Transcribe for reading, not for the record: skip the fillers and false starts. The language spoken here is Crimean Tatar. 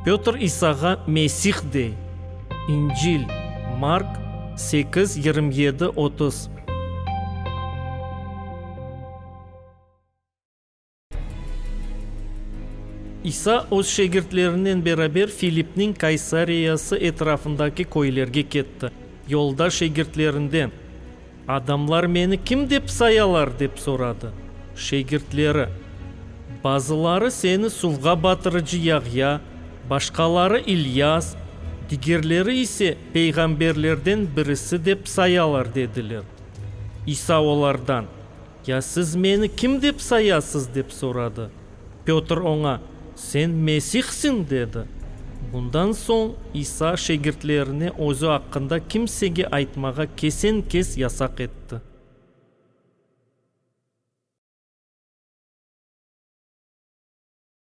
Pötr İsağa Mesih dey, İncil, Mark, 8, 27, 30. İsa öz şegirtlerinen beraber Filipniñ Kaysariyası etrafındaki köylerge ketti. Yolda şegirtlerinden, Adamlar meni kim dep sayalar? dep soradı. Şegirtleri, Bazıları seni suvğa batırıcı Yağya, başqaları İlyas, digerleri ise peyğamberlerden birisi dep sayalar, dediler. İsa olardan, Ya siz meni kim dep sayasız? dep soradı. Pötr oña, Sen Mesihsiñ, dedi. Bundan soñ İsa şegirtlerine özü aqqında kimsege aytmağa kesen-kes yasaq etti.